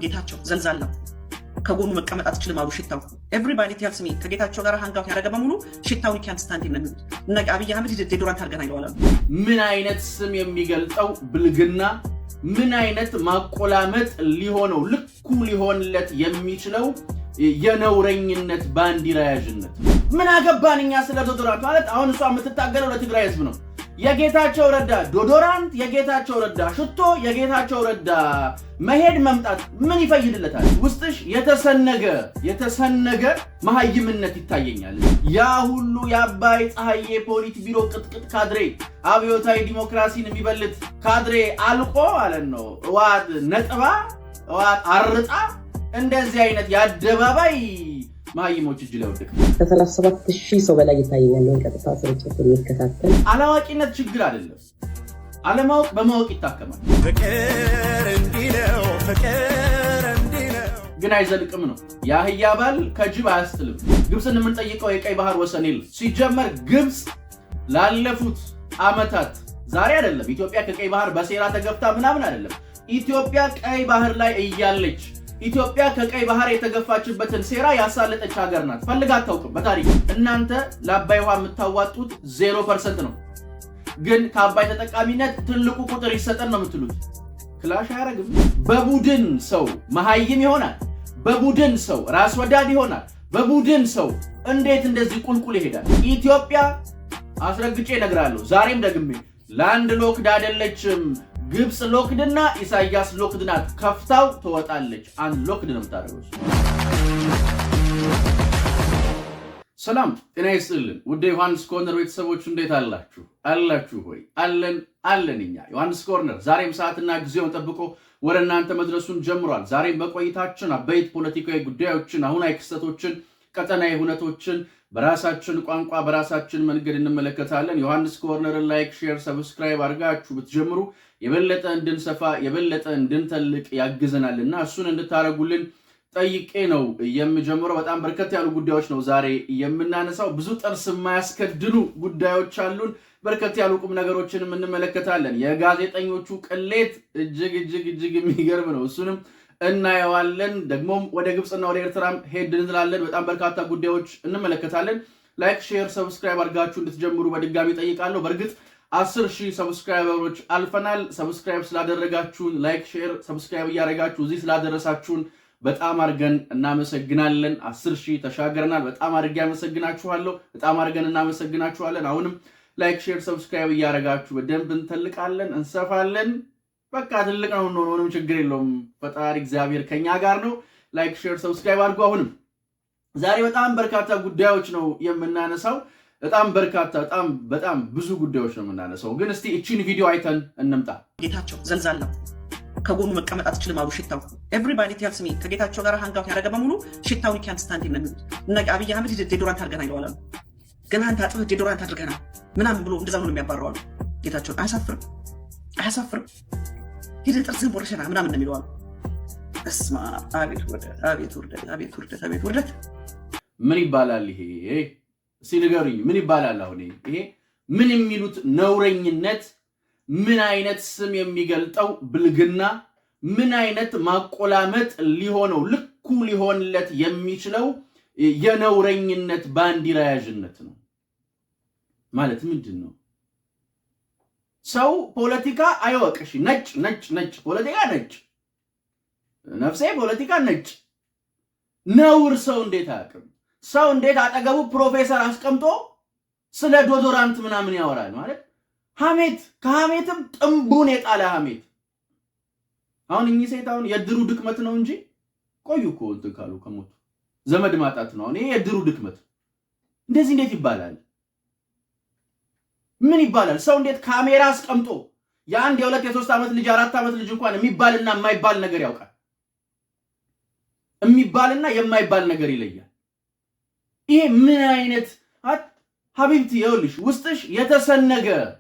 ጌታቸው ዘልዛላው ከጎኑ መቀመጥ አትችልም አሉ። ሽታው everybody tells me ከጌታቸው ጋር hangout ያደረገ በሙሉ ሽታውን ካንት ስታንድ ነው የሚሉት። እና አብይ አህመድ deodorant አድርገና ይለዋል አሉ። ምን አይነት ስም የሚገልጠው ብልግና፣ ምን አይነት ማቆላመጥ ሊሆነው ልኩ ሊሆንለት የሚችለው የነውረኝነት ባንዲራ ያዥነት። ምን አገባን እኛ ስለ deodorant? ማለት አሁን እሷ የምትታገለው ለትግራይ ህዝብ ነው። የጌታቸው ረዳ deodorant፣ የጌታቸው ረዳ ሽቶ፣ የጌታቸው ረዳ መሄድ መምጣት ምን ይፈይድለታል? ውስጥሽ የተሰነገ መሀይምነት ይታየኛል። ያ ሁሉ የአባይ ፀሐዬ ፖሊት ቢሮ ቅጥቅጥ ካድሬ፣ አብዮታዊ ዲሞክራሲን የሚበልት ካድሬ አልቆ ማለት ነው። ህወሓት ነጥባ፣ ህወሓት አርጣ እንደዚህ አይነት የአደባባይ መሀይሞች እጅ ላይ ወደቀ። ከ37,000 ሰው በላይ ይታየኛል። ቀጥታ ስርጭት የሚከታተል። አላዋቂነት ችግር አይደለም። አለማወቅ በማወቅ ይታከማል። ፍቅር እንዲህ ነው፣ ፍቅር እንዲህ ነው። ግን አይዘልቅም ነው። የአህያ ባል ከጅብ አያስጥልም። ግብፅን የምንጠይቀው የቀይ ባህር ወሰን የለም። ሲጀመር ግብፅ ላለፉት ዓመታት፣ ዛሬ አይደለም፣ ኢትዮጵያ ከቀይ ባህር በሴራ ተገፍታ ምናምን አይደለም። ኢትዮጵያ ቀይ ባህር ላይ እያለች ኢትዮጵያ ከቀይ ባህር የተገፋችበትን ሴራ ያሳለጠች ሀገር ናት። ፈልጋ አታውቅም በታሪክ። እናንተ ለአባይ ውሃ የምታዋጡት 0% ነው። ግን ከአባይ ተጠቃሚነት ትልቁ ቁጥር ይሰጠን ነው የምትሉት። Clash አያረግም። በቡድን ሰው መሀይም ይሆናል። በቡድን ሰው ራስ ወዳድ ይሆናል። በቡድን ሰው እንዴት እንደዚህ ቁልቁል ይሄዳል? ኢትዮጵያ አስረግጬ እነግራለሁ፣ ዛሬም ደግሜ land locked አይደለችም። ግብፅ locked ና ኢሳያስ locked ናት። ከፍታው ትወጣለች። Unlocked ነው የምታደርገው። ሰላም ጤና ይስጥልን ውድ ዮሐንስ ኮርነር ቤተሰቦች፣ እንዴት አላችሁ? አላችሁ ሆይ? አለን አለን። እኛ ዮሐንስ ኮርነር ዛሬም ሰዓትና ጊዜውን ጠብቆ ወደ እናንተ መድረሱን ጀምሯል። ዛሬም በቆይታችን አበይት ፖለቲካዊ ጉዳዮችን፣ አሁናዊ ክስተቶችን፣ ቀጠናዊ ሁነቶችን በራሳችን ቋንቋ በራሳችን መንገድ እንመለከታለን። ዮሐንስ ኮርነርን like፣ share፣ subscribe አድርጋችሁ ብትጀምሩ የበለጠ እንድንሰፋ፣ የበለጠ እንድንተልቅ ያግዘናልና እሱን እንድታደርጉልን ጠይቄ ነው የምጀምረው። በጣም በርከት ያሉ ጉዳዮች ነው ዛሬ የምናነሳው። ብዙ ጥርስ የማያስከድኑ ጉዳዮች አሉን። በርከት ያሉ ቁም ነገሮችንም እንመለከታለን። የጋዜጠኞቹ ቅሌት እጅግ እጅግ እጅግ የሚገርም ነው። እሱንም እናየዋለን። ደግሞም ወደ ግብፅና ወደ ኤርትራም ሄድ እንላለን። በጣም በርካታ ጉዳዮች እንመለከታለን። Like፣ share፣ subscribe አድርጋችሁ እንድትጀምሩ በድጋሚ ጠይቃለሁ። በእርግጥ 10,000 subscriber ኦች አልፈናል። Subscribe ስላደረጋችሁን፣ like፣ share፣ subscribe እያደረጋችሁ እዚህ ስላደረሳችሁን በጣም አድርገን እናመሰግናለን። 10,000 ተሻገረናል። በጣም አድርጌ አመሰግናችኋለሁ። በጣም አድርገን እናመሰግናችኋለን። አሁንም like፣ share፣ subscribe እያደረጋችሁ በደንብ እንተልቃለን፣ እንሰፋለን። በቃ ትልቅ ነው፣ ምንም ችግር የለውም። ፈጣሪ እግዚአብሔር ከኛ ጋር ነው። Like፣ share፣ subscribe አድርጉ። አሁንም ዛሬ በጣም በርካታ ጉዳዮች ነው የምናነሳው። በጣም በርካታ፣ በጣም በጣም ብዙ ጉዳዮች ነው የምናነሳው። ግን እስቲ እቺን ቪዲዮ አይተን እንምጣ። ጌታቸው ዘልዛላው ከጎኑ መቀመጥ አትችልም አሉ። ሽታው everybody tells me ከጌታቸው ጋር hangout ያደረገ በሙሉ ሽታውን ካንት ስታንድ ነው የሚሉት። እና አብይ አህመድ deodorant አድርገና ይለዋል አሉ። ገና አንተ አጥበህ deodorant አድርገና ምናምን ብሎ እንደዛ ነው የሚያባረው አሉ። ጌታቸውን አያሳፍርም? አያሳፍርም? ሂደህ ጥርስህን ቦርሸና ምናምን ነው የሚለው አሉ። እስማ አቤት ውርደት፣ አቤት ውርደት፣ አቤት ውርደት፣ አቤት ውርደት። ምን ይባላል ይሄ? እስኪ ንገሩኝ፣ ምን ይባላል አሁን ይሄ? ምን የሚሉት ነውረኝነት፣ ምን አይነት ስም የሚገልጠው ብልግና፣ ምን አይነት ማቆላመጥ ሊሆነው ልኩ ሊሆንለት የሚችለው የነውረኝነት ባንዲራ ያዥነት ነው ማለት ምንድን ነው? ሰው ፖለቲካ አይወቅ። እሺ ነጭ ነጭ ነጭ ፖለቲካ፣ ነጭ ነፍሴ ፖለቲካ ነጭ ነውር ሰው እንዴት አያውቅም? ሰው እንዴት አጠገቡ ፕሮፌሰር አስቀምጦ ስለ deodorant ምናምን ያወራል? ማለት ሐሜት፣ ከሐሜትም ጥንቡን የጣለ ሐሜት። አሁን እኚህ ሴት አሁን የድሩ ድክመት ነው እንጂ ቆዩ እኮ እንትን ካሉ ከሞቱ ዘመድ ማጣት ነው። አሁን ይሄ የድሩ ድክመት። እንደዚህ እንዴት ይባላል? ምን ይባላል? ሰው እንዴት ካሜራ አስቀምጦ የአንድ የሁለት የሶስት ዓመት ልጅ፣ 4 ዓመት ልጅ እንኳን የሚባልና የማይባል ነገር ያውቃል። የሚባልና የማይባል ነገር ይለያል። ይሄ ምን አይነት حبيبتي፣ ይኸውልሽ ውስጥሽ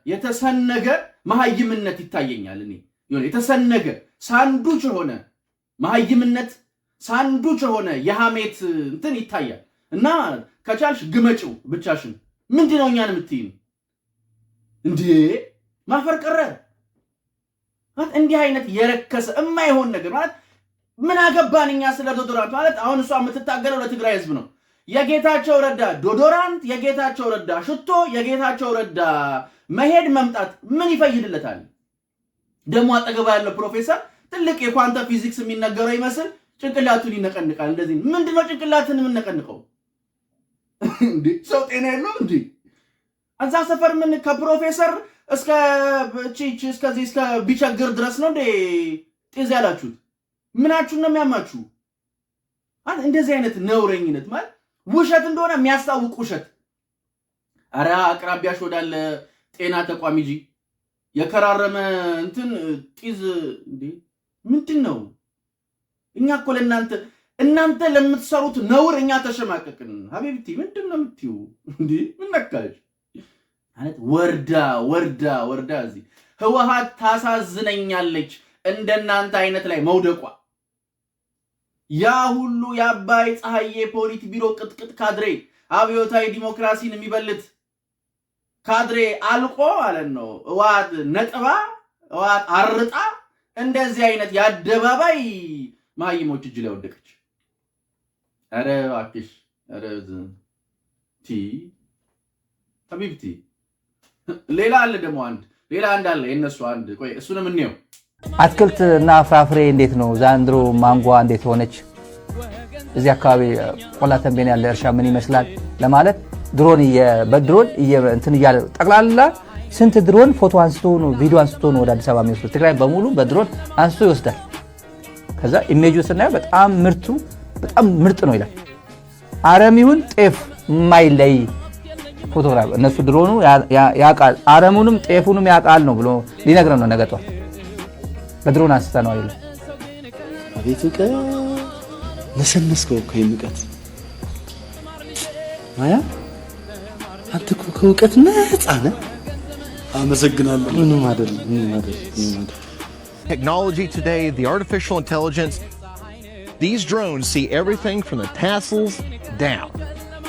የተሰነገ መሀይምነት ይታየኛል። እኔ የሆነ የተሰነገ ሳንዱች የሆነ መሀይምነት፣ ሳንዱች የሆነ የሐሜት እንትን ይታያል። እና ከቻልሽ ግመጭው ብቻሽን። ምንድን ነው እኛን የምትይን እንዴ? ማፈር ቀረ። እንዲህ አይነት የረከሰ የማይሆን ነገር ማለት ምን አገባን እኛ ስለ deodorant? ማለት አሁን እሷ የምትታገለው ለትግራይ ህዝብ ነው። የጌታቸው ረዳ deodorant፣ የጌታቸው ረዳ ሽቶ፣ የጌታቸው ረዳ መሄድ መምጣት ምን ይፈይድለታል? ደግሞ አጠገባ ያለው ፕሮፌሰር ትልቅ የ quantum physics የሚነገረው ይመስል ጭንቅላቱን ይነቀንቃል። እንደዚህ ምንድነው ጭንቅላትን የምነቀንቀው? እንዴ፣ ሰው ጤና የለውም እንዴ? እዛ ሰፈር ምን ከፕሮፌሰር እስከ ቺች እስከዚህ እስከ ቢቸግር ድረስ ነው እንዴ ጤዛ ያላችሁት? ምናችሁን ነው የሚያማችሁ? እንደዚህ አይነት ነውረኝነት ማለት ውሸት እንደሆነ የሚያስታውቅ ውሸት። አረ አቅራቢያሽ ወዳለ ጤና ተቋም ሂጂ። የከራረመ እንትን ጢዝ እንዴ ምንድን ነው? እኛ እኮ ለእናንተ፣ እናንተ ለምትሰሩት ነውር እኛ ተሸማቀቅን። حبيبتي፣ ምንድን ነው የምትይው? እንዴ፣ ምን ነካሽ? ማለት ወርዳ ወርዳ ወርዳ እዚህ ህወሓት ታሳዝነኛለች እንደናንተ አይነት ላይ መውደቋ። ያ ሁሉ የአባይ ፀሐዬ ፖሊት ቢሮ ቅጥቅጥ ካድሬ፣ አብዮታዊ ዲሞክራሲን የሚበልት ካድሬ አልቆ ማለት ነው። ህወሓት ነጥባ፣ ህወሓት አርጣ እንደዚህ አይነት የአደባባይ መሀይሞች እጅ ላይ ወደቀች። ኧረ እባክሽ፣ ኧረ ቲ حبيبتي። ሌላ አለ ደግሞ፣ አንድ ሌላ አንድ አለ የነሱ አንድ፣ ቆይ እሱንም እንየው። አትክልት እና ፍራፍሬ እንዴት ነው? ዘንድሮ ማንጓ እንዴት ሆነች? እዚህ አካባቢ ቆላ ተንቤን ያለ እርሻ ምን ይመስላል ለማለት ድሮን በድሮን እንትን እያለ ጠቅላላ ስንት ድሮን ፎቶ አንስቶ ነው፣ ቪዲዮ አንስቶ ነው ወደ አዲስ አበባ የሚወስዱት። ትግራይ በሙሉ በድሮን አንስቶ ይወስዳል። ከዛ ኢሜጁ ስናየው በጣም ምርቱ በጣም ምርጥ ነው ይላል። አረም ይሁን ጤፍ የማይለይ ፎቶግራፍ እነሱ ድሮኑ ያውቃል፣ አረሙንም ጤፉንም ያውቃል ነው ብሎ ሊነግረን ነው ነገ ጠዋት። በድሮን አንስተ ነው አይደለም። አቤት እውቀት! ነሰነስከው እኮ እውቀት። ማያ፣ አንተ እኮ ከእውቀት ነፃ ነህ። አመሰግናለሁ። ምንም አይደለም፣ ምንም አይደለም፣ ምንም አይደለም። Technology today, the artificial intelligence, these drones see everything from the tassels down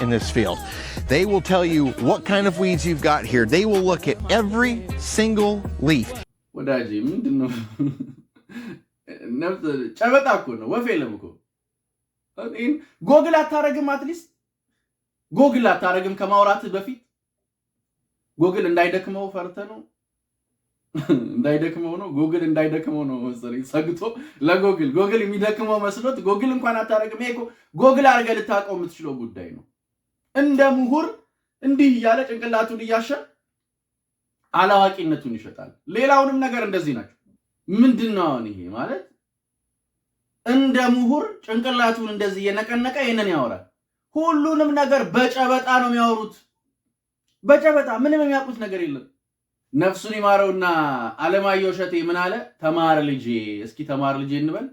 in this field. They will tell you what kind of weeds you've got here. They will look at every single leaf. ወዳጄ፣ ምንድን ነው? ጨበጣ እኮ ነው፣ ወፍ የለም እኮ። ጎግል አታረግም? At least Google አታረግም ከማውራት በፊት? ጎግል እንዳይደክመው ፈርተ ነው፣ እንዳይደክመው ነው፣ ጎግል እንዳይደክመው ነው መሰለኝ ሰግቶ ለጎግል፣ ጎግል የሚደክመው መስሎት ጎግል እንኳን አታረግም። ይሄ እኮ ጎግል አድርገህ ልታውቀው የምትችለው ጉዳይ ነው። እንደ ምሁር እንዲህ እያለ ጭንቅላቱን እያሸ አላዋቂነቱን ይሸጣል። ሌላውንም ነገር እንደዚህ ናቸው። ምንድን ነው አሁን ይሄ ማለት? እንደ ምሁር ጭንቅላቱን እንደዚህ እየነቀነቀ ይህንን ያወራል። ሁሉንም ነገር በጨበጣ ነው የሚያወሩት። በጨበጣ ምንም የሚያውቁት ነገር የለም። ነፍሱን ይማረውና አለማየሁ እሸቴ ምን አለ? ተማር ልጄ። እስኪ ተማር ልጄ እንበል።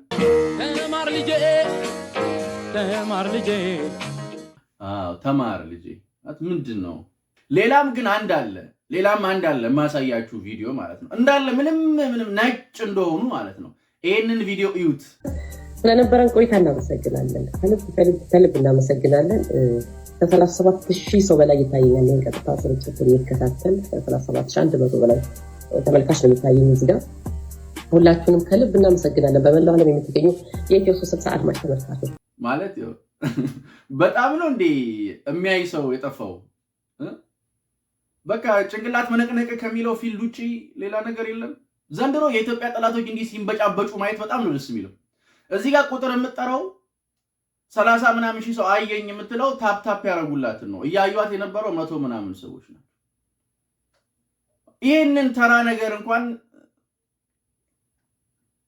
ተማር ልጄ፣ ተማር ልጄ። አዎ፣ ተማር ልጄ። ምንድን ነው? ሌላም ግን አንድ አለ። ሌላም አንድ አለ የማሳያችሁ ቪዲዮ ማለት ነው። እንዳለ ምንም ምንም ነጭ እንደሆኑ ማለት ነው። ይህንን ቪዲዮ እዩት። ስለነበረን ቆይታ እናመሰግናለን። ከልብ ከልብ ከልብ እናመሰግናለን። ከ37,000 ሰው በላይ ይታየኛል። ይህን ቀጥታ ስርጭት የሚከታተል ከ37,100 በላይ ተመልካች ነው የሚታየኝ እዚህ ጋር። ሁላችሁንም ከልብ እናመሰግናለን። በመላው ዓለም የምትገኙ የኢትዮ 360 አድማጭ ተመልካቾች። ማለት በጣም ነው እንዴ የሚያይ ሰው የጠፋው? በቃ ጭንቅላት መነቅነቅ ከሚለው field ውጭ ሌላ ነገር የለም። ዘንድሮ የኢትዮጵያ ጠላቶች እንዲህ ሲንበጫበጩ ማየት በጣም ነው ደስ የሚለው። እዚህ ጋር ቁጥር የምትጠራው 30 ምናምን ሺህ ሰው አየኝ የምትለው tap tap ያደረጉላትን ነው። እያዩት የነበረው 100 ምናምን ሰዎች ነው። ይህንን ተራ ነገር እንኳን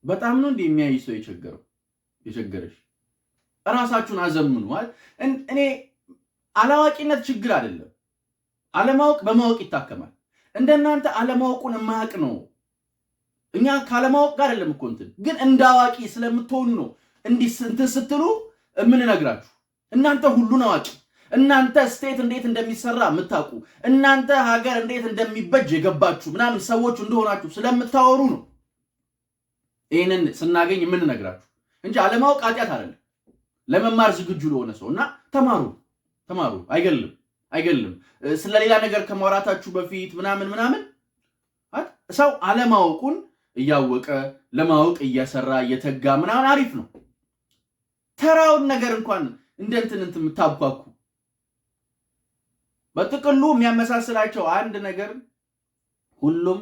በጣም ነው እንዲህ የሚያይ ሰው የቸገረው፣ የቸገረሽ። እራሳችሁን አዘምኑ። ማለት እኔ አላዋቂነት ችግር አይደለም። አለማወቅ በማወቅ ይታከማል። እንደናንተ አለማወቁን የማያውቅ ነው። እኛ ካለማወቅ ጋር አይደለም እኮ፣ እንትን ግን እንደ አዋቂ ስለምትሆኑ ነው እንዲህ እንትን ስትሉ የምንነግራችሁ። እናንተ ሁሉን አዋቂ፣ እናንተ state እንዴት እንደሚሰራ የምታውቁ፣ እናንተ ሀገር እንዴት እንደሚበጅ የገባችሁ ምናምን ሰዎች እንደሆናችሁ ስለምታወሩ ነው ይህንን ስናገኝ የምንነግራችሁ እንጂ አለማወቅ ኃጢአት አይደለም። ለመማር ዝግጁ ለሆነ ሰው እና ተማሩ፣ ተማሩ። አይገልም፣ አይገልም። ስለሌላ ነገር ከማውራታችሁ በፊት ምናምን ምናምን ሰው አለማወቁን እያወቀ ለማወቅ እየሰራ እየተጋ ምናምን አሪፍ ነው። ተራውን ነገር እንኳን እንደ እንትን እንትን የምታብኳኩ። በጥቅሉ የሚያመሳስላቸው አንድ ነገር ሁሉም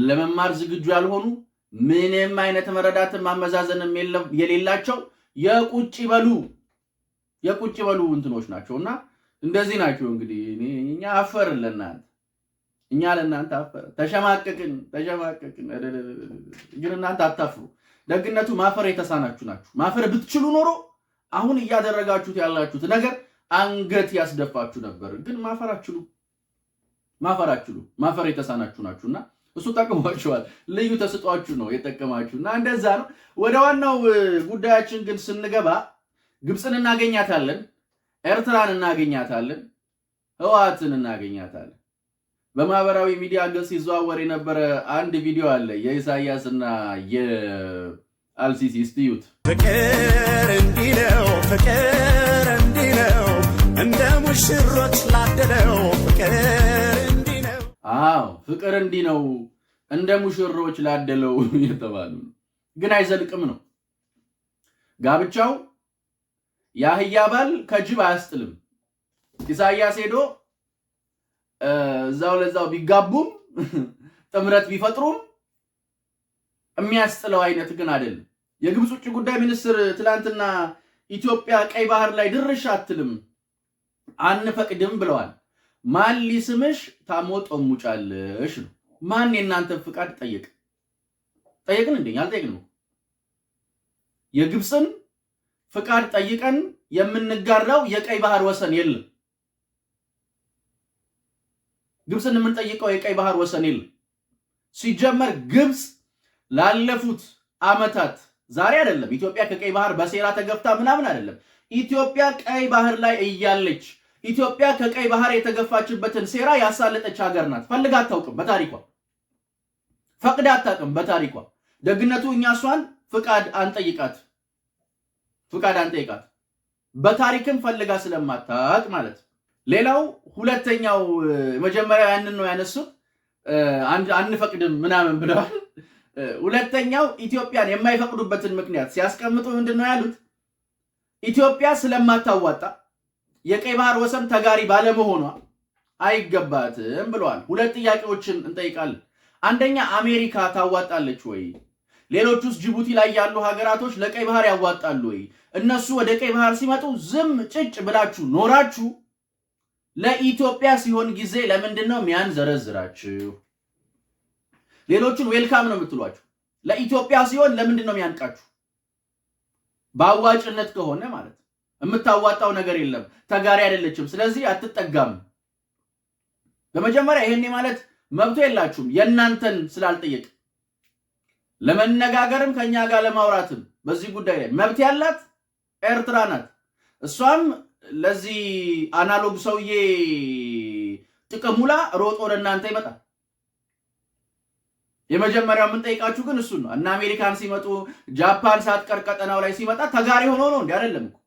ለመማር ዝግጁ ያልሆኑ፣ ምንም አይነት መረዳትን ማመዛዘንም የሌላቸው የቁጭ በሉ እንትኖች ናቸው እና እንደዚህ ናቸው። እንግዲህ እኛ አፈርን ለእናንተ፣ እኛ ለእናንተ አፈርን፣ ተሸማቀቅን፣ ተሸማቀቅን። ግን እናንተ አታፍሩ። ደግነቱ ማፈር የተሳናችሁ ናችሁ። ማፈር ብትችሉ ኖሮ አሁን እያደረጋችሁት ያላችሁት ነገር አንገት ያስደፋችሁ ነበር። ግን ማፈር አትችሉ፣ ማፈር አትችሉ፣ ማፈር የተሳናችሁ ናችሁና እሱ ጠቅሟችኋል። ልዩ ተስጧችሁ ነው የጠቀማችሁ እና እንደዛ ነው። ወደ ዋናው ጉዳያችን ግን ስንገባ ግብፅን እናገኛታለን፣ ኤርትራን እናገኛታለን፣ ህወሓትን እናገኛታለን። በማህበራዊ ሚዲያ ገጽ ሲዘዋወር የነበረ አንድ ቪዲዮ አለ፣ የኢሳያስና የአልሲሲ፣ እስቲ እዩት። ፍቅር እንዲህ ነው፣ ፍቅር እንዲህ ነው፣ እንደ ሙሽሮች ላደለው ፍቅር እንዲህ ነው። አዎ፣ ፍቅር እንዲህ ነው፣ እንደ ሙሽሮች ላደለው የተባሉ ነው። ግን አይዘልቅም ነው ጋብቻው። የአህያ ባል ከጅብ አያስጥልም። ኢሳያስ ሄዶ እዛው ለዛው ቢጋቡም፣ ጥምረት ቢፈጥሩም የሚያስጥለው አይነት ግን አይደለም። የግብፅ ውጭ ጉዳይ ሚኒስትር ትላንትና ኢትዮጵያ ቀይ ባህር ላይ ድርሽ አትልም፣ አንፈቅድም ብለዋል። ማን ሊስምሽ ታሞጠሙጫለሽ ነው። ማን የእናንተን ፍቃድ ጠየቅ? ጠየቅን እንዴ? አልጠየቅንም። የግብፅን ፍቃድ ጠይቀን የምንጋራው የቀይ ባህር ወሰን የለም። ግብፅን የምንጠይቀው የቀይ ባህር ወሰን የለም። ሲጀመር ግብፅ ላለፉት ዓመታት፣ ዛሬ አይደለም፣ ኢትዮጵያ ከቀይ ባህር በሴራ ተገፍታ ምናምን አይደለም። ኢትዮጵያ ቀይ ባህር ላይ እያለች ኢትዮጵያ ከቀይ ባህር የተገፋችበትን ሴራ ያሳለጠች ሀገር ናት። ፈልጋ አታውቅም በታሪኳ፣ ፈቅዳ አታውቅም በታሪኳ። ደግነቱ እኛ እሷን ፍቃድ አንጠይቃት፣ ፍቃድ አንጠይቃት፣ በታሪክም ፈልጋ ስለማታውቅ ማለት። ሌላው ሁለተኛው፣ መጀመሪያው ያንን ነው ያነሱት፣ አንፈቅድም ምናምን ብለዋል። ሁለተኛው ኢትዮጵያን የማይፈቅዱበትን ምክንያት ሲያስቀምጡ ምንድን ነው ያሉት? ኢትዮጵያ ስለማታዋጣ፣ የቀይ ባህር ወሰን ተጋሪ ባለመሆኗ አይገባትም ብለዋል። ሁለት ጥያቄዎችን እንጠይቃለን። አንደኛ፣ አሜሪካ ታዋጣለች ወይ? ሌሎቹስ ጅቡቲ ላይ ያሉ ሀገራቶች ለቀይ ባህር ያዋጣሉ ወይ? እነሱ ወደ ቀይ ባህር ሲመጡ ዝም ጭጭ ብላችሁ ኖራችሁ ለኢትዮጵያ ሲሆን ጊዜ ለምንድን ነው የሚያንዘረዝራችሁ? ሌሎቹን welcome ነው የምትሏቸው። ለኢትዮጵያ ሲሆን ለምንድን ነው የሚያንቃችሁ? በአዋጭነት ከሆነ ማለት የምታዋጣው ነገር የለም፣ ተጋሪ አይደለችም፣ ስለዚህ አትጠጋም። በመጀመሪያ ይሄን ማለት መብቱ የላችሁም፣ የእናንተን ስላልጠየቅ ለመነጋገርም ከኛ ጋር ለማውራትም በዚህ ጉዳይ ላይ መብት ያላት ኤርትራ ናት። እሷም ለዚህ analog ሰውዬ ጥቅም ውላ ሮጦ ወደ እናንተ ይመጣል። የመጀመሪያው የምንጠይቃችሁ ግን እሱን ነው። እና አሜሪካን ሲመጡ፣ ጃፓን ሳትቀር ቀጠናው ላይ ሲመጣ ተጋሪ ሆኖ ነው እንዲህ አይደለም እኮ።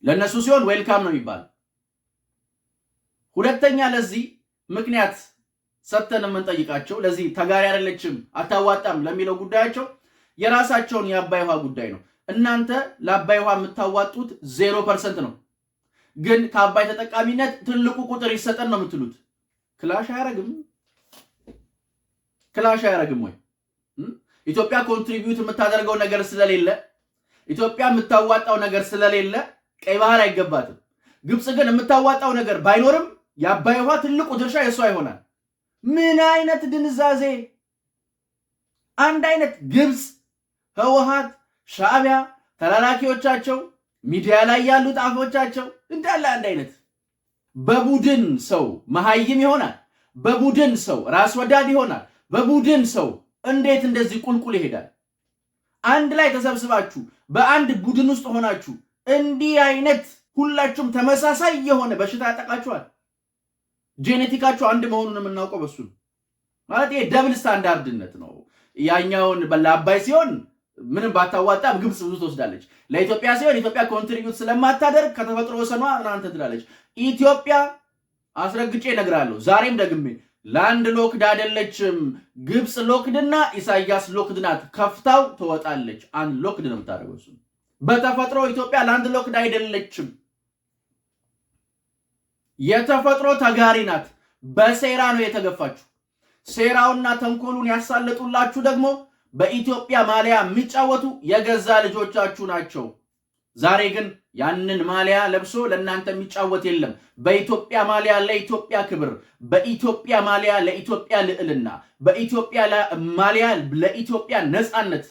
ለእነሱ ሲሆን welcome ነው የሚባለው። ሁለተኛ ለዚህ ምክንያት ሰጥተን የምንጠይቃቸው፣ ለዚህ ተጋሪ አይደለችም፣ አታዋጣም ለሚለው ጉዳያቸው የራሳቸውን የአባይ ውሃ ጉዳይ ነው። እናንተ ለአባይ ውሃ የምታዋጡት 0% ነው፣ ግን ከአባይ ተጠቃሚነት ትልቁ ቁጥር ይሰጠን ነው የምትሉት። Clash አያረግም? Clash አያረግም ወይ? ኢትዮጵያ contribute የምታደርገው ነገር ስለሌለ፣ ኢትዮጵያ የምታዋጣው ነገር ስለሌለ ቀይ ባህር አይገባትም። ግብፅ ግን የምታዋጣው ነገር ባይኖርም የአባይ ውሃ ትልቁ ድርሻ የእሷ ይሆናል። ምን አይነት ድንዛዜ! አንድ አይነት ግብፅ፣ ህወሓት፣ ሻዕቢያ፣ ተላላኪዎቻቸው፣ ሚዲያ ላይ ያሉት አፎቻቸው እንዳለ አንድ አይነት። በቡድን ሰው መሀይም ይሆናል። በቡድን ሰው ራስ ወዳድ ይሆናል። በቡድን ሰው እንዴት እንደዚህ ቁልቁል ይሄዳል? አንድ ላይ ተሰብስባችሁ በአንድ ቡድን ውስጥ ሆናችሁ እንዲህ አይነት ሁላችሁም ተመሳሳይ የሆነ በሽታ ያጠቃችኋል። Genetic ኣችሁ አንድ መሆኑን የምናውቀው በሱ ነው። ማለት ይሄ double standard ነት ነው። ያኛውን ለአባይ ሲሆን ምንም ባታዋጣም ግብፅ ብዙ ትወስዳለች። ለኢትዮጵያ ሲሆን ኢትዮጵያ contribute ስለማታደርግ ከተፈጥሮ ወሰኗ እናንተ ትላለች። ኢትዮጵያ አስረግጬ እነግራለሁ፣ ዛሬም ደግሜ፣ landlocked አይደለችም። ግብፅ locked እና ኢሳያስ locked ናት። ከፍታው ትወጣለች። Unlocked ነው የምታደርገው እሱ። በተፈጥሮ ኢትዮጵያ landlocked አይደለችም። የተፈጥሮ ተጋሪ ናት። በሴራ ነው የተገፋችሁ። ሴራውና ተንኮሉን ያሳለጡላችሁ ደግሞ በኢትዮጵያ ማሊያ የሚጫወቱ የገዛ ልጆቻችሁ ናቸው። ዛሬ ግን ያንን ማሊያ ለብሶ ለእናንተ የሚጫወት የለም። በኢትዮጵያ ማሊያ ለኢትዮጵያ ክብር፣ በኢትዮጵያ ማሊያ ለኢትዮጵያ ልዕልና፣ በኢትዮጵያ ማሊያ ለኢትዮጵያ ነፃነት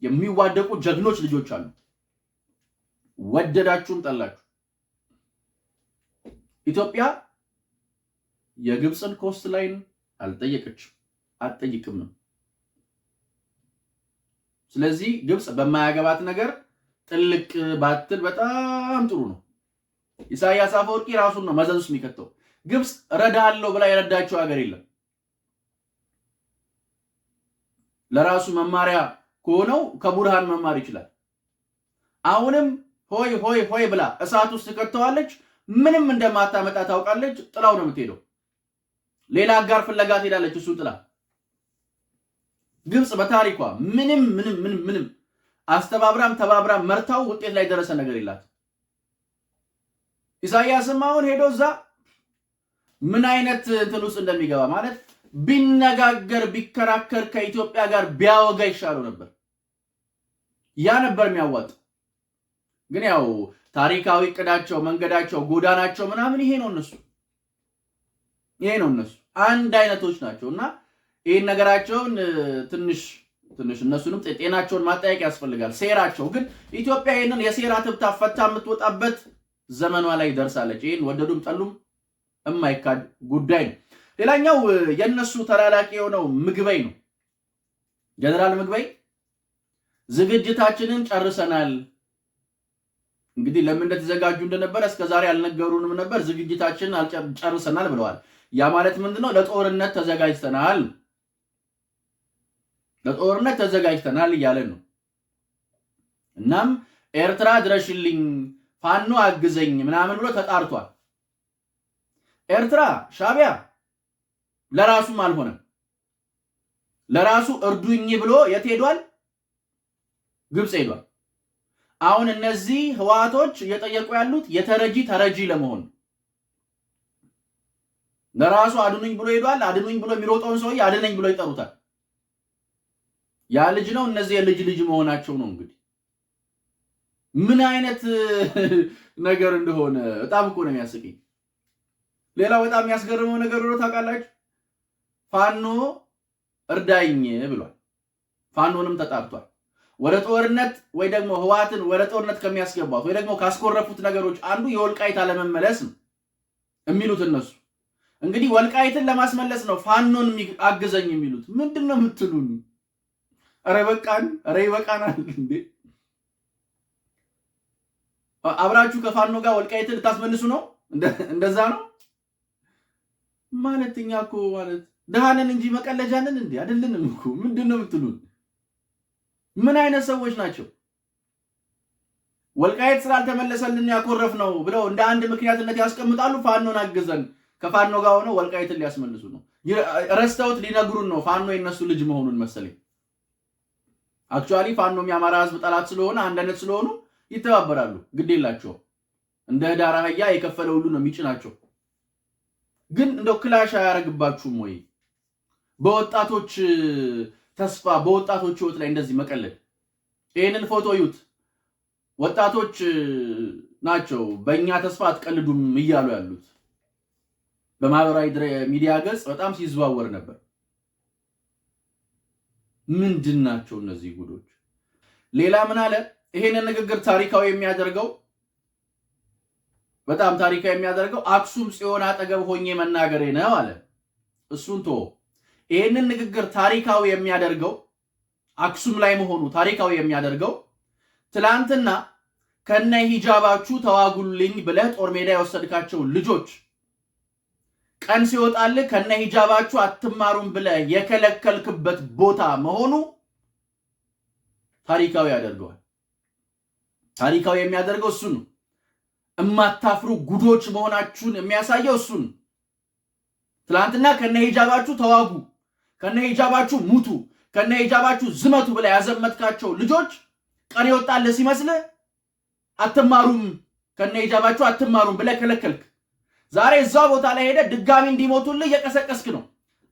የሚዋደቁ ጀግኖች ልጆች አሉ። ወደዳችሁም ጠላችሁ ኢትዮጵያ የግብፅን coastline አልጠየቀችም፣ አትጠይቅም ነው። ስለዚህ ግብፅ በማያገባት ነገር ጥልቅ ባትል በጣም ጥሩ ነው። ኢሳያስ አፈወርቂ ራሱን ነው መዘዝ ውስጥ የሚከተው። ግብፅ እረዳለሁ ብላ የረዳችው ሀገር የለም። ለራሱ መማሪያ ከሆነው ከቡርሃን መማር ይችላል። አሁንም ሆይ ሆይ ሆይ ብላ እሳት ውስጥ ከተዋለች። ምንም እንደማታመጣ ታውቃለች። ጥላው ነው የምትሄደው። ሌላ አጋር ፍለጋ ትሄዳለች። እሱን ጥላ ግብፅ በታሪኳ ምንም ምንም ምንም ምንም አስተባብራም ተባብራም መርታው ውጤት ላይ ደረሰ ነገር የላት። ኢሳያስም አሁን ሄዶ እዛ ምን አይነት እንትን ውስጥ እንደሚገባ ማለት ቢነጋገር ቢከራከር ከኢትዮጵያ ጋር ቢያወጋ ይሻለው ነበር። ያ ነበር የሚያዋጥ። ግን ያው ታሪካዊ እቅዳቸው፣ መንገዳቸው፣ ጎዳናቸው ምናምን ይሄ ነው እነሱ ይሄ ነው እነሱ አንድ አይነቶች ናቸው። እና ይህን ነገራቸውን ትንሽ ትንሽ እነሱንም ጤናቸውን ማጠያየቅ ያስፈልጋል። ሴራቸው ግን ኢትዮጵያ ይህንን የሴራ ትብታ ፈታ የምትወጣበት ዘመኗ ላይ ደርሳለች። ይህን ወደዱም ጠሉም የማይካድ ጉዳይ ነው። ሌላኛው የእነሱ ተላላኪ የሆነው ምግበይ ነው። ጀነራል ምግበይ ዝግጅታችንን ጨርሰናል። እንግዲህ ለምን እንደተዘጋጁ እንደነበረ እስከዛሬ አልነገሩንም ነበር። ዝግጅታችንን ጨርሰናል ብለዋል። ያ ማለት ምንድነው? ለጦርነት ተዘጋጅተናል፣ ለጦርነት ተዘጋጅተናል እያለን ነው። እናም ኤርትራ ድረሽልኝ፣ ፋኖ አግዘኝ ምናምን ብሎ ተጣርቷል። ኤርትራ ሻቢያ ለራሱም አልሆነም። ለራሱ እርዱኝ ብሎ የት ሄዷል? ግብፅ ሄዷል። አሁን እነዚህ ህወሓቶች እየጠየቁ ያሉት የተረጂ ተረጂ ለመሆን ለራሱ አድኑኝ ብሎ ሄዷል። አድኑኝ ብሎ የሚሮጠውን ሰውዬ አድነኝ ብሎ ይጠሩታል። ያ ልጅ ነው። እነዚህ የልጅ ልጅ መሆናቸው ነው። እንግዲህ ምን አይነት ነገር እንደሆነ በጣም እኮ ነው የሚያስቀኝ። ሌላው በጣም የሚያስገርመው ነገር ሆኖ ታውቃላችሁ፣ ፋኖ እርዳኝ ብሏል። ፋኖንም ተጣርቷል። ወደ ጦርነት ወይ ደግሞ ህወሓትን ወደ ጦርነት ከሚያስገባት ወይ ደግሞ ካስኮረፉት ነገሮች አንዱ የወልቃይት አለመመለስ ነው የሚሉት እነሱ። እንግዲህ ወልቃይትን ለማስመለስ ነው ፋኖን አግዘኝ የሚሉት። ምንድን ነው የምትሉን? ኧረ በቃን፣ ኧረ ይበቃናል እንዴ! አብራችሁ ከፋኖ ጋር ወልቃይትን ልታስመልሱ ነው? እንደዛ ነው ማለት። እኛ እኮ ማለት ደሃ ነን እንጂ መቀለጃንን እንዴ አይደለንም እኮ። ምንድን ነው የምትሉን? ምን አይነት ሰዎች ናቸው? ወልቃይት ስላልተመለሰልን ያኮረፍ ነው ብለው እንደ አንድ ምክንያትነት ያስቀምጣሉ። ፋኖን አግዘን ከፋኖ ጋር ሆነው ወልቃይትን ሊያስመልሱ ነው። ረስተውት ሊነግሩን ነው ፋኖ የነሱ ልጅ መሆኑን መሰለኝ። Actually ፋኖም የአማራ ሕዝብ ጠላት ስለሆነ አንድ አይነት ስለሆኑ ይተባበራሉ። ግድ የላቸውም። እንደ ህዳር አህያ የከፈለ ሁሉ ነው የሚጭናቸው። ግን እንደው clash አያደርግባችሁም ወይ? በወጣቶች ተስፋ በወጣቶች ህይወት ላይ እንደዚህ መቀለድ። ይህንን ፎቶ እዩት። ወጣቶች ናቸው በእኛ ተስፋ አትቀልዱም እያሉ ያሉት። በማህበራዊ ሚዲያ ገጽ በጣም ሲዘዋወር ነበር። ምንድን ናቸው እነዚህ ጉዶች? ሌላ ምን አለ? ይሄንን ንግግር ታሪካዊ የሚያደርገው በጣም ታሪካዊ የሚያደርገው አክሱም ጽዮን አጠገብ ሆኜ መናገሬ ነው አለ። እሱን ቶ ይሄንን ንግግር ታሪካዊ የሚያደርገው አክሱም ላይ መሆኑ ታሪካዊ የሚያደርገው ትላንትና ከነ ሂጃባችሁ ተዋጉልኝ ብለህ ጦር ሜዳ የወሰድካቸው ልጆች ቀን ሲወጣልህ ከነ ሂጃባችሁ አትማሩም ብለህ የከለከልክበት ቦታ መሆኑ ታሪካዊ ያደርገዋል። ታሪካዊ የሚያደርገው እሱ ነው። እማታፍሩ ጉዶች መሆናችሁን የሚያሳየው እሱ ነው። ትላንትና ከነ ሂጃባችሁ ተዋጉ፣ ከነ ሂጃባችሁ ሙቱ፣ ከነ ሂጃባችሁ ዝመቱ ብለህ ያዘመትካቸው ልጆች ቀን የወጣልህ ሲመስልህ አትማሩም፣ ከነ ሂጃባችሁ አትማሩም ብለህ ከለከልክ። ዛሬ እዛው ቦታ ላይ ሄደህ ድጋሚ እንዲሞቱልህ እየቀሰቀስክ ነው።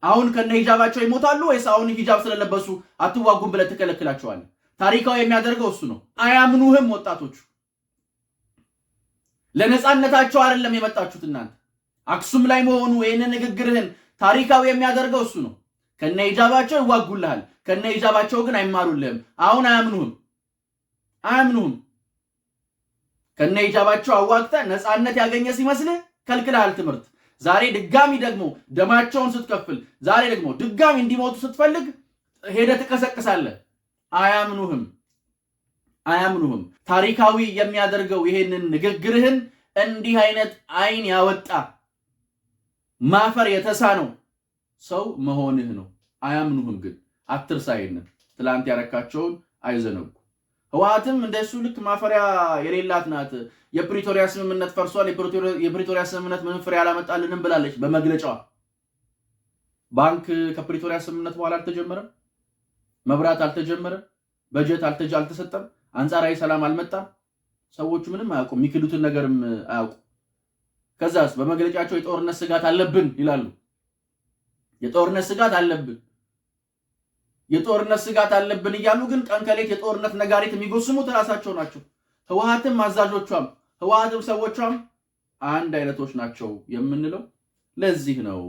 አሁን ከነ ሂጃባቸው ይሞታሉ ወይስ አሁን ሂጃብ ስለለበሱ አትዋጉም ብለህ ትከለክላቸዋለህ? ታሪካዊ የሚያደርገው እሱ ነው። አያምኑህም ወጣቶቹ። ለነፃነታቸው አይደለም የመጣችሁት እናንተ። አክሱም ላይ መሆኑ ይህንን ንግግርህን ታሪካዊ የሚያደርገው እሱ ነው። ከነ ሂጃባቸው ይዋጉልሃል፣ ከነ ሂጃባቸው ግን አይማሩልህም። አሁን አያምኑህም፣ አያምኑህም። ከነ ሂጃባቸው አዋግተህ ነፃነት ያገኘ ሲመስልህ ከልክልሃል ትምህርት። ዛሬ ድጋሚ ደግሞ ደማቸውን ስትከፍል፣ ዛሬ ደግሞ ድጋሚ እንዲሞቱ ስትፈልግ ሄደህ ትቀሰቅሳለህ። አያምኑህም፣ አያምኑህም። ታሪካዊ የሚያደርገው ይሄንን ንግግርህን እንዲህ አይነት አይን ያወጣ ማፈር የተሳነው ሰው መሆንህ ነው። አያምኑህም ግን አትርሳ። ይሄንን ትላንት ያረካቸውን አይዘነጉ። ህወሓትም እንደሱ ልክ ማፈሪያ የሌላት ናት። የፕሪቶሪያ ስምምነት ፈርሷል፣ የፕሪቶሪያ ስምምነት ምንም ፍሬ አላመጣልንም ብላለች በመግለጫዋ። ባንክ ከፕሪቶሪያ ስምምነት በኋላ አልተጀመረም፣ መብራት አልተጀመረም፣ በጀት አልተሰጠም፣ አንጻራዊ ሰላም አልመጣም። ሰዎቹ ምንም አያውቁም፣ የሚክዱትን ነገርም አያውቁም። ከዛስ በመግለጫቸው የጦርነት ስጋት አለብን ይላሉ። የጦርነት ስጋት አለብን፣ የጦርነት ስጋት አለብን እያሉ ግን ቀን ከሌት የጦርነት ነጋሪት የሚጎስሙት እራሳቸው ናቸው። ህወሓትም አዛዦቿም ህወሓትም ሰዎቿም አንድ አይነቶች ናቸው የምንለው ለዚህ ነው።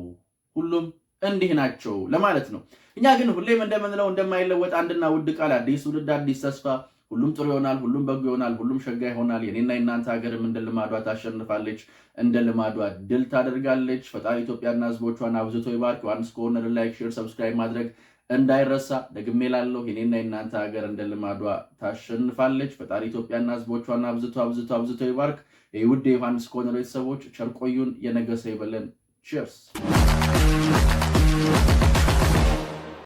ሁሉም እንዲህ ናቸው ለማለት ነው። እኛ ግን ሁሌም እንደምንለው እንደማይለወጥ አንድና ውድ ቃል፣ አዲስ ትውልድ አዲስ ተስፋ፣ ሁሉም ጥሩ ይሆናል፣ ሁሉም በጎ ይሆናል፣ ሁሉም ሸጋ ይሆናል። የኔና የናንተ ሀገርም እንደ ልማዷ ታሸንፋለች፣ እንደ ልማዷ ድል ታደርጋለች። ፈጣሪ ኢትዮጵያና ህዝቦቿን አብዝቶ ይባርክ። ዮሐንስ ኮርነር like፣ share፣ subscribe ማድረግ እንዳይረሳ። ደግሜ ላለሁ የኔና የናንተ ሀገር እንደ ልማዷ ታሸንፋለች። ፈጣሪ ኢትዮጵያና ህዝቦቿን አብዝቶ አብዝቶ አብዝቶ ይባርክ። የውድ የዮሐንስ ኮርነር ቤተሰቦች ቸር ቆዩን። የነገ ሰው ይበለን። Cheers.